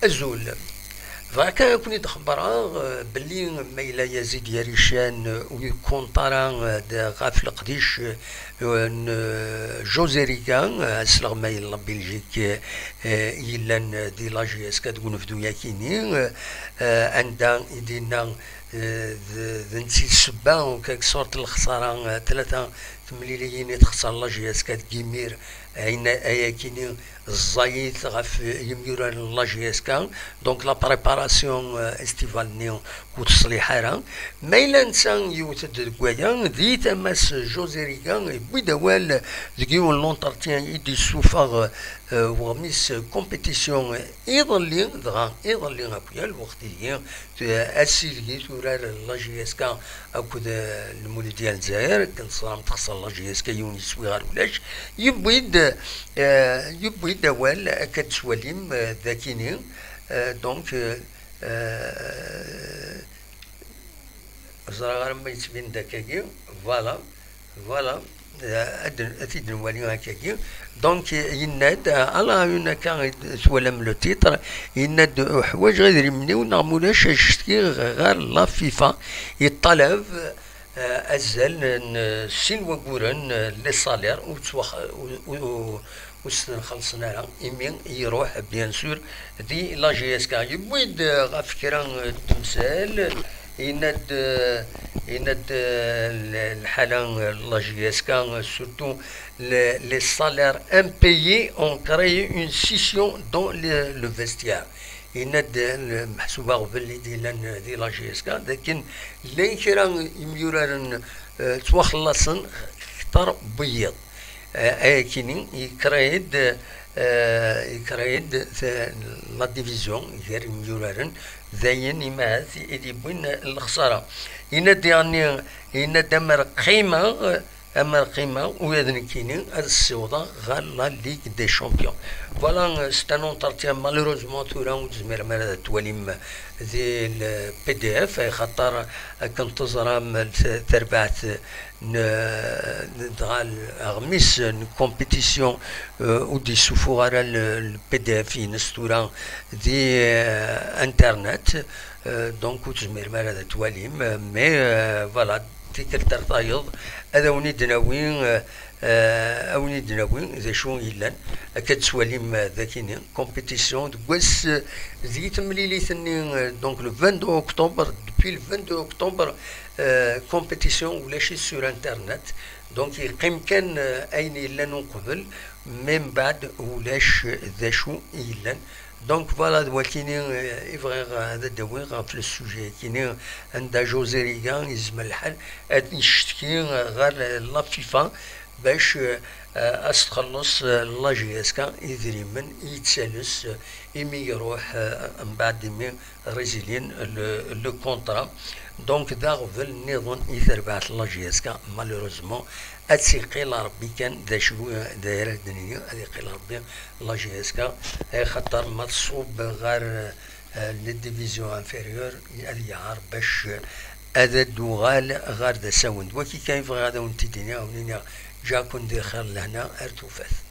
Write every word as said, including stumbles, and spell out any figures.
Azul. Bɣiɣ kan ad ken-id-xebbreɣ, eh, belli ma yella Yazid Yarican, eh, ur yekkunṭ ara, eh, d-, ɣef leqdic, eh, n, eh, José Riga, eh, asleɣmay n la Belgique, eh, eh, yellan, eh, di la J S K deg unebdu-yakini, eh, eh, anda i d-yenna, eh, d, d netta i d ssebba, en quelque sorte, lexsara, eh, tlata temliliyin i texser la J S K deg yimir, ayen ayakini ẓẓayit ɣef yimyuraren n la J S K, donc la préparation, euh, estivale-nni ur teṣliḥ ara. Ma yella netta yewwet-d deg waya, di tama-s José Riga yewwi-d awal deg yiwen n l'entretien i d-yessufeɣ, euh, weɣmis compétition iḍelli, dɣa iḍelli akk ya lweqt-ihi, t-, ass ideg i turar la J S K akked, eh, Lmuludya n Lezzayer, akken teẓram texṣer la J S K yiwen yeswi ɣer ulac, yewwi-d, eh, yewwi-d awal akka d-tettwalim, eh, dakini, eh, donc, eh, eh, ur ẓriɣ ara ma yettbin-d akkagi, voilà. Voilà, eh, ad, ad t-id-nwali akkagi. Donc, eh, yenna-d, eh, à la une akka i d-, twalam le titre, yenna-d, "Ḥwaǧeɣ idrimen-iw neɣ mulac ad cetkiɣ ɣer la FIFA." Yeṭṭalab, eh, azal n, eh, sin wagguren, eh, les salaires, ur ttwax-, ur, ur, ur s-ten-xellṣen ara, imi iruḥ, bien sûr, di la J S K. Yewwi-d, eh, ɣef kra, eh, n temsal, yenna-d, eh, yenna-d, eh, l-, lḥala, eh, la J S K, surtout le, les salaires impayés ont créé une scission dans le, le vestiaire. Yenna-d, eh, meḥsub aɣbel i d-yellan, eh, di la J S K, d akken llan kra imyuraren, eh, ttwaxellaṣen kter n wiyiḍ. Eh, ayakini, yekra-d, eh, yekra-d t-, la division gar imyuraren, d ayen imahat i d-yewwin lexsara. Yenna-d diɣenni, yenna-d amer qqimeɣ, amer qqimeɣ, ula d nekkini ad ssiwḍeɣ ɣer la Ligue des Champions. Voilà, c'est un entretien, malheureusement, tura ur tezmirem ara ad twalim di le P D F, ay xaṭer akken teẓram, t-, tarbaɛt n, n, dɣa aɣmis n compétition, euh, ur d-yessufuɣ ara le, le P D F-ines tura di, euh, internet, euh, donc ur tezmirem ara ad twalim, euh, mais, euh, voilà, tikkelt ar tayeḍ ad awen-id-nawi, euh, euh, ad awen-id-nawi d acu yellan, akka d-twalim, euh, dakini, compétition deg wass, euh, di temlilit-nni, euh, donc le vingt-deux octobre, depuis le vingt-deux octobre, euh, compétition ulac-it sur internet. Donc yeqqim kan, euh, ayen yellan uqbel, mais mbeɛd ulac d acu yellan. Donc voilà, d wakini, euh, i bɣiɣ ad d-awiɣ ɣef le sujet-akini, anda José Riga yezmer lḥal ad icetki ɣer, euh, la FIFA bac, euh, euh, ad s-txelleṣ, euh, la J S K idrimen i yettales, euh, imi iruḥ, euh, mbeɛd imi résilien le, le contrat. Donc d aɣbel nniḍen i terbaɛt la J S K, malheureusement. Ad tt-iqqil Rebbi kan d acu d ara d-nini, ad iqqil Rebbi la J S K, axaṭer ma tṣub ɣer, eh, les divisions inférieures, ad yeɛreḍ bac, eh, ad d-tuɣal ɣer d asawen. D waki kan i bɣiɣ ad awen-t-id-iniɣ, ad awen-iniɣ ǧaɛkun di lxir, lehna ar tufat.